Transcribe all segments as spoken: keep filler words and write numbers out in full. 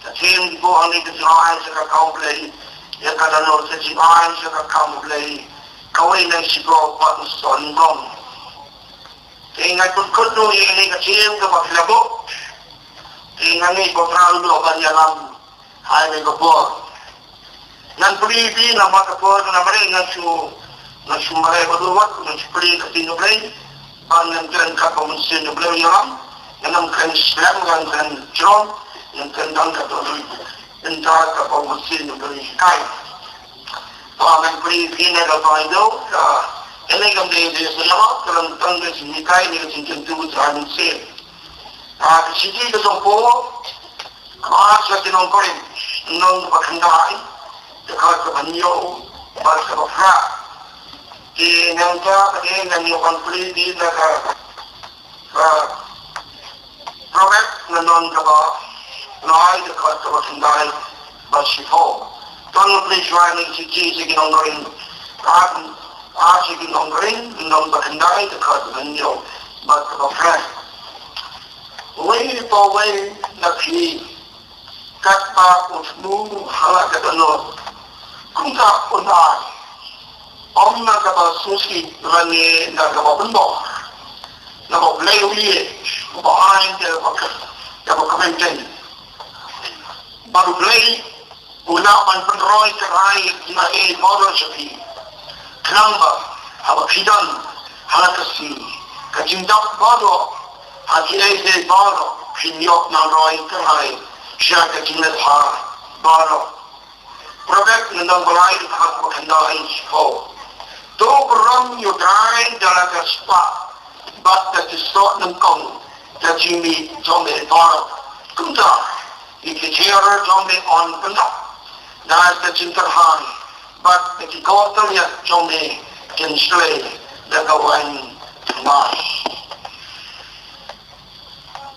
Ka theme kiba hangne ka jingai sha ka kam U Blei. Ïa ka dohnud ka jingai sha ka kam U Blei. Kawei na shiphew pat u soh nyngkong. Te nga kut kut ïa kane ka theme kaba phi la buh. Te nga ngeit ba U Trai u lah ban ïalam ha kane ka por. Ngan pule ïa phi namar ka por ka mareh, ngan shu, ngan shu mareh bad u wat, ngan shu pule ïa ka ktien U Blei. Bad ngan kren katba u Mynsiem U Blei u ïalam. Ngan ym kren slem, ngan kren jrong, ngan kren tang katba u, tang katba u Mynsiem U Blei u hikai. Ba ngan pule ïa phi na ka Baibl, ka, kane kam dei ka jingïaseng, ka long tang ka jinghikai ne ka jingkyntu u Trai Mynsiem. Ah, ka shithi ka jong Paul, ka ar sha ki nong Korinth, lynnong ba khyndai, dkhot kaba hynñiew bad kaba phra. Te nangta ka dei ngan ïoh ban pule ïa phi na ka, ka Proverb lynnong kaba lai, dkhot kaba khyndai bad shiphew. To ngin pule shuwa ïa kane ka shithi sha ki nong Korinth, ka ar sha ki nong Korinth, lynnong ba khyndai, dkhot kaba hynñiew bad kaba phra. Uwei pa uwei na phi, katba u thmu ha la ka dohnud, kumta un ai. Ym na kaba sngewsih lane na kaba pynbor. Naba U Blei u ïeit, uba ai da kaba, da kaba kmen kein. Bad U Blei u lah ban pynroi kyrhai ïa kiei baroh sha phi. Khnang ba haba phi don ha la ka sngi ka jingdap baroh ha kiei kiei baroh, phin ïoh nang roi kyrhai sha ka jingleh bha baroh. Proverb lynnong ba lai, dkhot ba khyndai, shiphew. To burom ïa U Trai da la ka spah bad da ki soh nyngkong ka jingmih jong me baroh. Kumta ïa ki jingïarap jong me yn pyndap da ka jingkyrhai, bad ïa ki kor kyrïat jong me kin shlei da ka waiñ thymmai.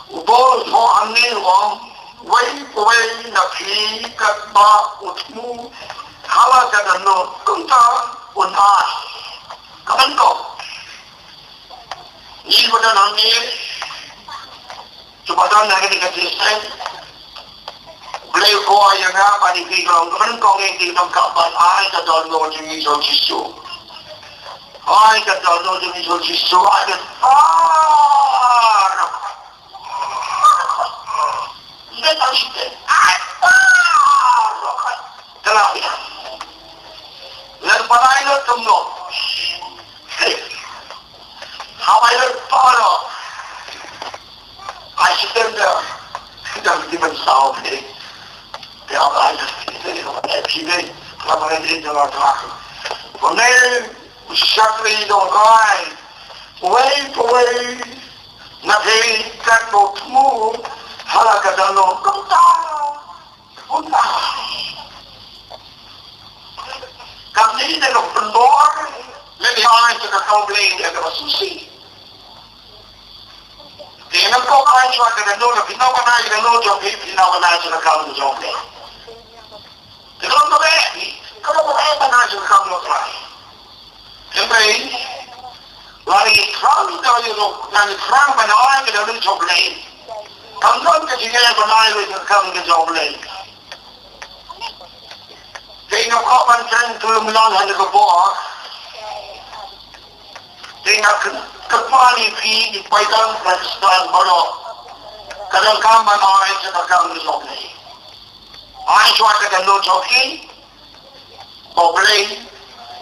U Paul u ong hangne, u ong, uwei pa uwei na phi katba u thmu ha la ka dohnud, kumta un ai. Ka ban ko. Ngi ba don hangne, to ba don na kane ka jingïaseng, U Blei u buh ïa nga bad ïa phi, ka long ka ban ko, ngi ki dang ka ban ai ka dohnud jong ngi sha U Jisu. Ai ka dohnud jong ngi sha U Jisu, ai ka, ah, ngi tang shi te, ai, ah, ka la ïa. Ngan ban ai lut kumno? Haba ïa lut paro. Ai shi tem da, da ki ban saw phi. Te haba ai da phi te, haba ai phi te, haba ai te da la tra. Ko ne, u shakri dong kai. Uwei pa uwei na phi katba u thmu ha la ka dohnud, kumta un ai. Kam dei da ka pynbor, lane ai sha ka kam U Blei da kaba sngewsih. Te nangta ai shuwa ka dohnud, phi nang ban ai ka dohnud jong phi, phi nang ban ai sha ka kam jong U Blei. Te ka long kaba eh, ka long kaba eh ban ai sha ka kam jong U Blei. Hynrei lada ngi thrang, ka ïa long, lada ngi thrang ban ai ka dohnud jong U Blei, kam don ka jingeh ban ai lut sha ka kam jong U Blei. Te nga kwah ban kren khlem long ha ka por. Te nga kyrpad ïa phi, ki paidbah Khristan baroh, ka donkam ban ai sha ka kam jong U Blei. Ai shuwa ka dohnud jong phi, ba U Blei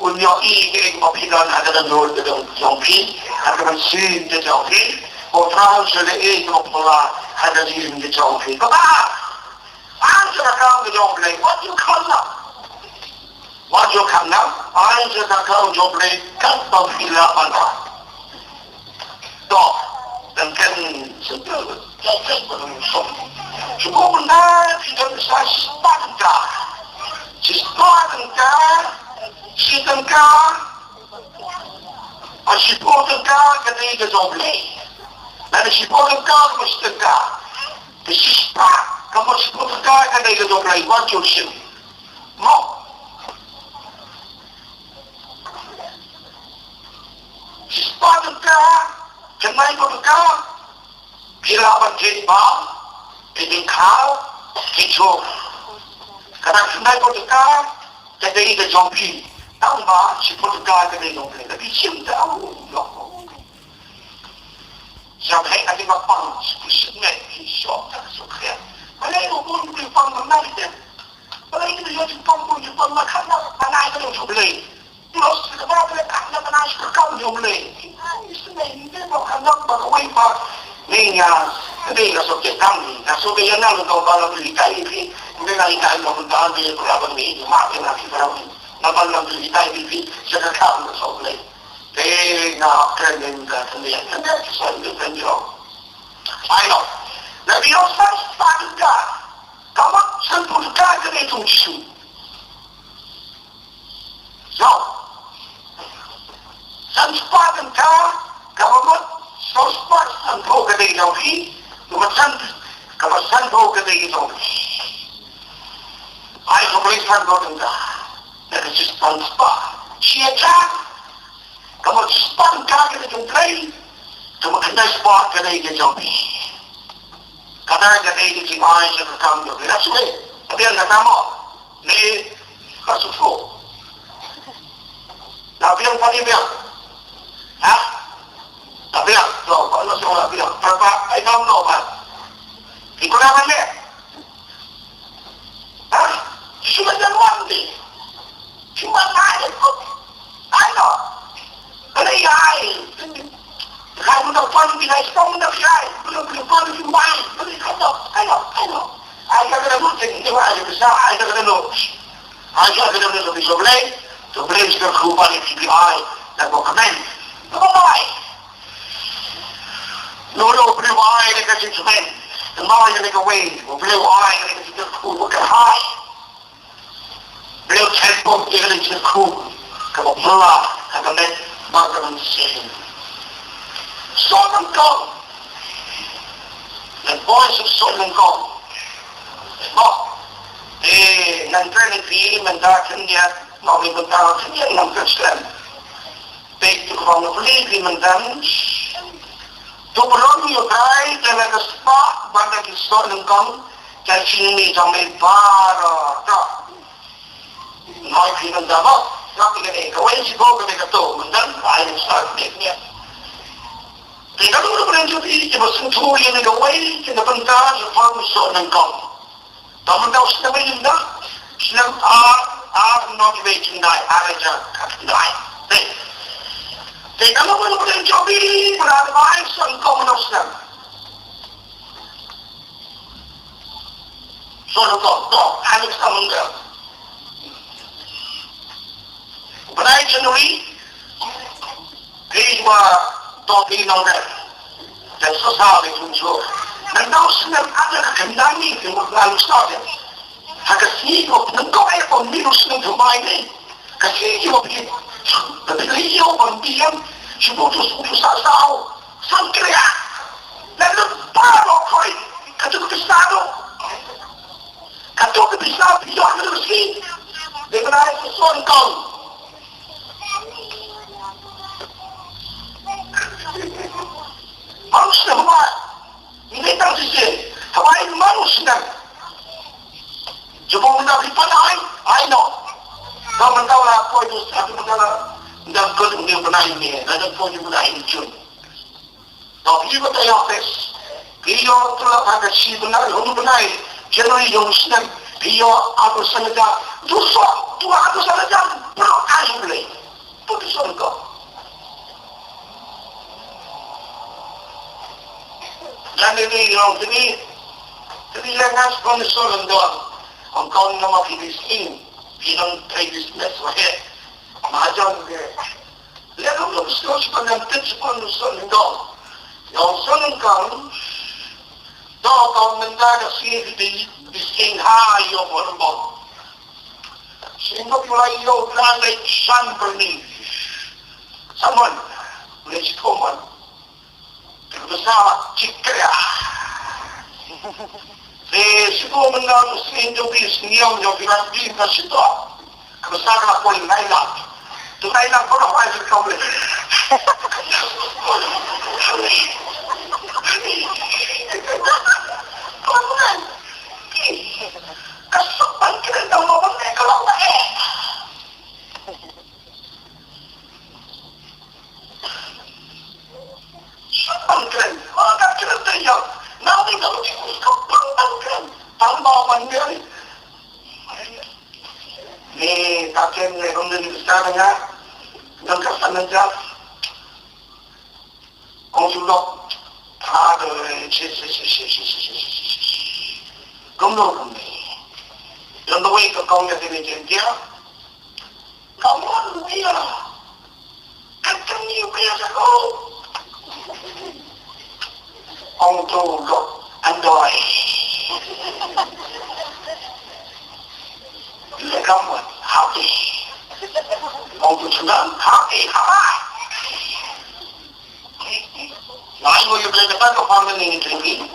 un ïohi ïa kaei kaba phi don ha ka dohnud ka jong, jong phi, ha ka mynsiem ka jong phi, ba U Trai un sa leh ïa kaei kaba phylla ha ka jingim ka jong phi. Kaba ar, ai sha ka kam ka jong U Blei, wat ju khamtam. Wat ju khamtam, ai sha ka kam jong U Blei katba phi lah ban ai. To, dang kren sempel, dang kren sempel. Shu kumne, phi don sa shi spah tyngka. Shi spah tyngka, shi tyngka. Ah, shiphew tyngka ka dei ka jong U Blei. Lane shiphew tyngka ka mut shi tyngka. Te shi spah ka mut shiphew tyngka ka dei ka jong U Blei. Wat ju shim. Mo. Shi spah tyngka, khyndai phew tyngka, phi lah ban jied bam, phi dieng khaw, Ito. Kata khyndai photo ka, ka dei ka jong phi. Tang ba shi photo ka, ka dei jong phi. Ka dei shim ta, oh, oh, oh. Sha ba hei ka dei ba pang, shi photo shim ne, ki shok ta, shok khe. Balei u bun ki pang ba nai te. Balei ki shok ki pang, bun ki pang ma khan na, ba nai ka dei shok lei. Los ka ba ka ka na ka na shi ka kam jong le. Ai, sne ni ba ka na ba ka wai ba. Ni ya, ni ya so ke kam ni. Na so ke ya na lo ka ba la bi kai ni. Ni na ni kai mo ba ni ko la ba ni. Ma ke na ki ba ni. Na ba la bi kai ni. Sa ka kam na so le. Te na ka ni ka ni ya. Ni ya so ni ka ni. Ai no. Na bi os pas pa ka. Ka ma san pu ka ka ni tu shi. Now, san spah tyngka, kaba mut saw spah sanphew ka dei jong phi, kaba san, kaba sanphew ka dei jong phi. Ai, kaba dei sanphew tyngka, that is just one spah. Shi hajar, kaba mut spah tyngka ka dei jong phi, kaba khyndai spah ka dei jong phi. Kata ka dei ka jingai sha ka kam jong phi. That's it. Ka dei ka kam. Ni, ka shu shu. Na biang pa ni biang. Ha? Na biang, to, pa no shu na biang. Pa, pa, ai kam no pa. Ki kuna man ni. Ha? Shu na wan ni. Shu na ni. Ai no. Ka dei ai. Ka mun da pan bi lai stong da bi ai. Mun da pan bi mai. Mun da ka to. Ai no, ai no. Ai ka ka da mun ting, ni wa ai ka sa, ai ka ka da no. Ai ka ka da no bi so blai. To blai ka ku ba ni bi ai. Da ko ka men. Ko ba ai. No, no, blai ai ka ka ji men. Mai ka ka wei. Blai ai ka ka ku ka hai. Blei u thait pop ïa ka lynti khuid kaba phylla ha ka met ba ka mynsiem. Soh nyngkong. Ngan poi suk soh nyngkong. Mo. Eh, ngan trei lynti mynta khyndiat, mo, mynta khyndiat ngan trei skhem. Peit tu kaba nga plie ki mynta. Tu burom ïa u Trai, te na ka spah bad na ki soh nyngkong, te shin mi jong me baroh. Noi ki mynta ba, na ki kane kawei shi ko kane ka to mynta, ai sa ki ne. Te ka tu burom ïa ki ba sngewthuh ïa kane kawei ki na bynta sha pang soh nyngkong. Tang mynta u snem mynta, snem ar, ar, no, ki wei, ki nai, ar hajar, ka nai. Te, te, ka lo, lo, lo, jobi, bra, bai, son, ko, no, snem. Son, ko, to, ai, ka mynta. Bnai January, phi ba to phi nongdem. Te sa sa phi pynjur. Nang dau snem ada ka khyndai ni phi mut ngan sa phi. Ha ka sngi ko nang ko ai ko minus nang thymmai ni. Ka sngi ko phi. Phi ïoh ban biang. Shu butu shu butu sa sa. San kria. Nang dau pa lo koi. Ka tu ka sa do. Ka tu ka pisa pisa ka tu si. Dei ba dei ka son kong. Manus na hawai. Ini tang si si. Hawai manus na. Jubong na ki panai. Ai no. Ka mentau la poi tu satu mentau la. Ndam ko tu panai ni. Ndam ko tu panai ni chun. To phi ba ta ïoh test. Phi ïoh tulop ha ka shi bnai, hynñiew bnai January jong u snem. Phi ïoh arphew san hajar. Duh soh, duh arphew san hajar. Bro, ai Blei. Phi son ko. Lane ni long tini. Tini la ngas kon son don. Ong kon nama phi bising. Phi long phi business wa he. Ma jong ke. Lehse u sngewsih ba ngan tip shuh u son nyngkong. Ïa u son nyngkong. To ka mynta ka sngi ki dei ki sngewsih ha ïa u bor bor. Sngewsih ba ïa u trai leh san byrni. Samon. Leh shi komon. Ka bsa chikria. Te shu mynta u sngewsih jong ki sngewsih jong ki rat ki ka shu to. Ka bsa ka la poi lai lak. Tu lai lak ba ka poi shu ka poi. Ka suk ban kren tang mo ban ne ka long ba eh. Suk ban kren, ma ka kren te ïa. Na ni ka long ka pang ban kren. Tang mo ban kren. Ni ka kren ne kum ni ka sa nga. Nang ka sa nga ja. Kong su lok. Tha de, shi, shi, shi. Kumno kumne. Don the way ka kong ka tini jen dia. Come on, we are. Ka tang yu ka ya sa ko. Ong tu lok andoi. Le come on, happy. Ong tu senang, happy, happy. Ngai mo yu blei kata ka family ni drinking.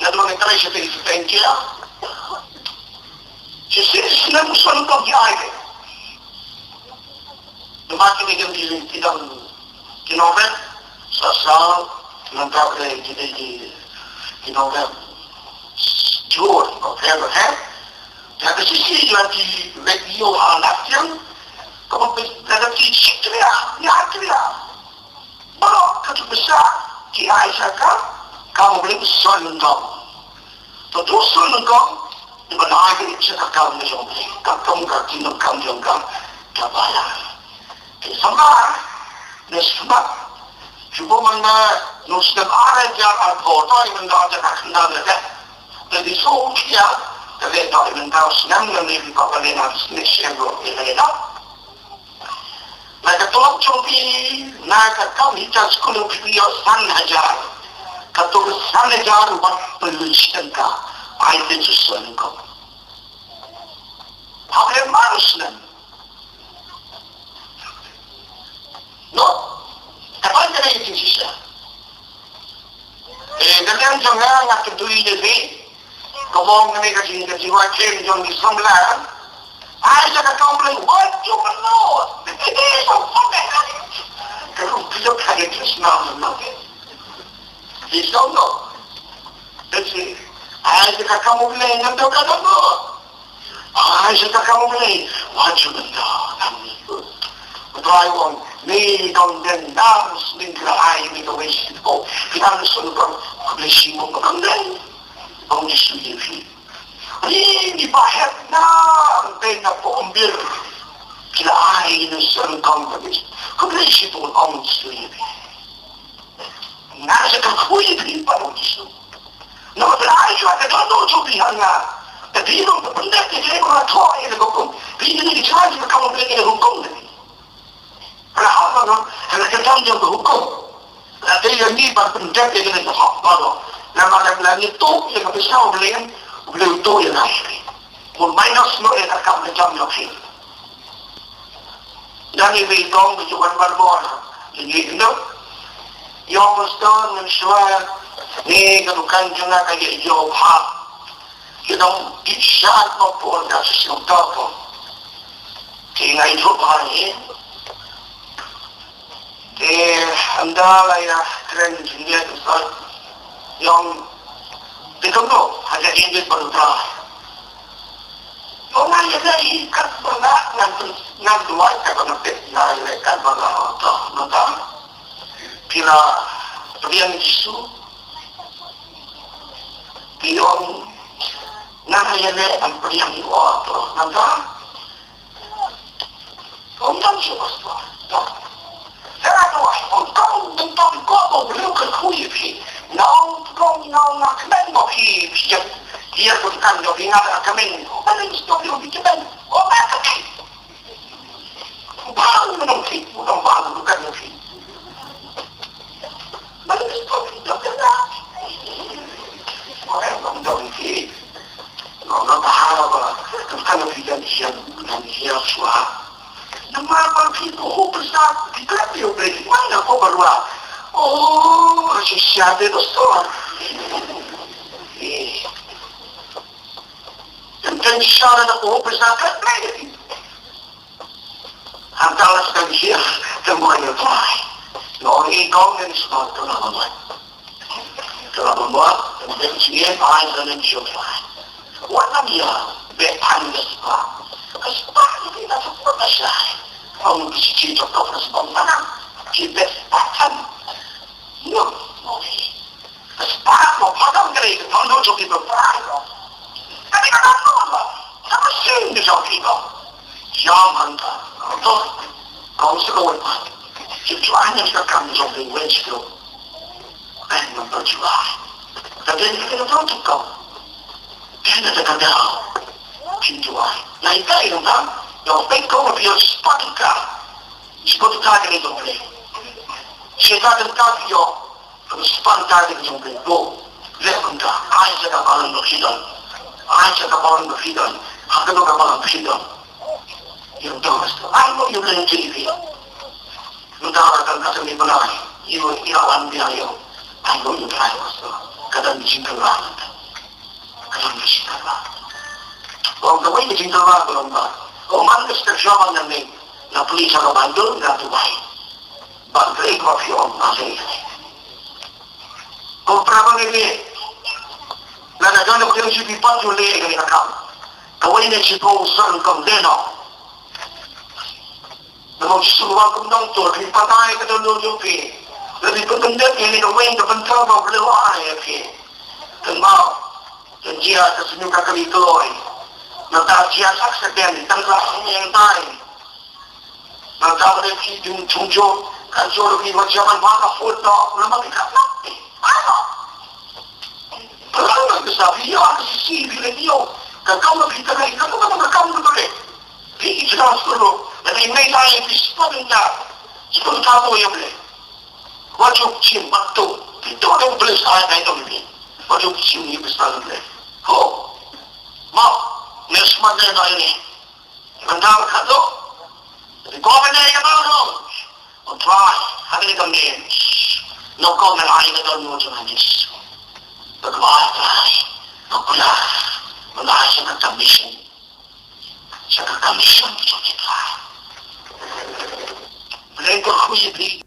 Na dua ni trai sete sete kia. Sisi sinem son ko ki ai ke. Duma ki ni kem ki ki dang ki novel. Sa sa nang ka blei ki dei ki ki novel. Jur ko ke he. Ya ke sisi lagi radio alat yang ko pe lagi sitria ya tria. Baroh katu basa ki ai sha ka, ka mawleng soi nyngkong. To tu soi nyngkong, di ban ai sha ka kam jong ka kam ka kingdom kam jong ka, ka bala. Ki samar ne smat. Shubo man na nus ne are ja a to to i man da ja ka kanda ne de. Jadi so kia, ka le to i man da snem ne ni ko ka le na snem shem ro ne ne. Na ka tulop jong phi, na ka kam hi ka skul phi ïoh san hajar. Ka tu san hajar wat pynlun shi tyngka. Ai te tu san ko. Hap le marus nan. No. Ka ban ka dei jingshisha. Eh, ka liang jong nga nga kyntu ïa phi. Ka mong kane ka jing, ka jingwai khlem jong ki samla. Ai sa ka kam Blei, wat ju mynno. Ka rum phi jong ka dei Krismas mynno. Phi jong no. That's it. Ai sa ka kam Blei ngan do ka dang no. Ai sa ka kam Blei, wat ju mynno. Trai wan, me dong den dang sning kra ai me ka wei shi ko. Kita na sun ko, Blei shi mo ko kam den. Ong Jisu ïa phi. Ni ni ba het na te na po ombir. Kila ai ni sun kong ka bis. Ko Blei shi po ong Jisu ïa phi. Nga sa ka khui phi pa ong Jisu. Na ba ai jua ka don no ju phi hanga. Ka phi no ka pyndet ni ko na tho ai ko ko. Phi ni ni cha ni ka mo phi ni hukum ni. Ra ha no, ha ka tam jong ka hukum. La te ïa ngi ban pyndep ïa kane ka hok baroh. Namar lada ngi tuh ïa ka pisa u Blei, u Blei u tuh ïa ngi. Mun minus noh ïa ka kam ka jam jong phi. Dang ïa phi kong ka juh ban ban bor. Ïa ngi kynduh. Ïa pastor mynshuwa. Ngi ka dukan jong nga ka ïa ïoh bha. Ki dang dih shad ma pun da shisha da pun. Ki ngai ruh ha ngi. Ki ynda la ïa kren jingïa ki soi. Yong. Ki dang no ha ka jingïa ba ruh da. Ong ngai ïa ka i kat ba nga ngan ngan duwai kat ba nga pet ngai ïa kat ba nga ta ma ta. Ki la pdiang Jisu. Ki ong ngan ïa le am pdiang ïa u to ngan ta. Ong dang shu pastor. Sa tu ai ong kong dang tang ko ko beliau ka khui phi. Nau kong nau nak men ko phi phi jep. Dia pun kan jo phi ngat ka men. Ko paling stok yo phi jep. Ko ba ka kai. Bang menung phi, menung bang bukan phi. Paling stok yo phi jep. Ko yang dong dong phi. Nga nga ba ha ba kan kan phi jan sian kan sian swa. Namar ba phi ko ho pesa phi kra phi ho pesa mana ko barwa. Oh, si siate to stor. Eh. Kan kan sian na ko ho pesa kra phi. Hangta la skang sia, te mo ïa pai. Nong i kong ngan sma te la mo. Te la mo, te mo den sia pai te ngan sio pai. Beh, pan ka spah. Ka spah ni ka spah ka shai. Ong ki shi jok ka spah mana. Ki beh spah pan. No, no. Ka spah ko padam kare ka tondo jok ki beh spah ko. Tapi ka tondo ba. Sama sing ni jok ki ko. Yam hanta. To. Kong se ko wai pan. Ki chuan ni ka kam jok ki wen shi ko. Kan number July. Ka den ka tondo jok ko. Kane ka kadaw. Pynduwai. Na ita i nang. Ïa pynko ïa spah ka. Spah ka ka ni jong le. Shisha ka ka ïa. Spah ka ni jong le. Go. Le ka ka. Ai sa ka balang no sidon. Ai sa ka balang no sidon. Ha ka no ka balang sidon. Ïa ka mas. Ai mo ïa le jili. Nda ka ka ka ni bana. Ïa ïa wan ïa ïa. Ai mo ïa ka mas. Ka dan jingkala. Ka dang ka shikar ba. Ong kawei ka jingkyrpad ka long ba, ong man ka step shwa ba ngan mih na police ha ka Bandung na Dubai. Ba grade ba phi ong ba leh. Ong pra ba ngan mih. Na ka jong ka phi ong shi phi pat ju leh ka ni ka kam. Kawei ne shi phi ong san kam de no. Namar Jisu ba kum dang tur, phi patai ka dohnud jong phi. Lada phi pyndep ïa kane ka weng ka bynta ba U Blei u ai ïa phi. Tang ba, tang jia ka snu ka kali kloi. Nangta jia sak sa den, tang ka snu yang tai. Nangta ba dei phi dung chung jong, ka jor phi ba jia ban ba ka phone to, namar phi ka nak. Ai ba. Palang na ka sa phi ïa ka sisi phi le dio. Ka kam phi ka kai, ka kam ka kam ka le. Phi ki jrong skul ro, lada i mei lai phi spot in da, spot ka mo yam le. Wa ju chim bat to, phi to dong ble sa ai dong ni. Wa ju chim ni phi spot le. Ho. Ma, ne smat ne dai ni. Kan da ka to. Ko ne ya ma ro. Try, ha ka kam ne. No ko ne ai na don mo jong ni. Ba ko ai try. Ba ko la. Ba la sa ka mission. Sa ka mission jong ki try. Ble ko khu yi bi.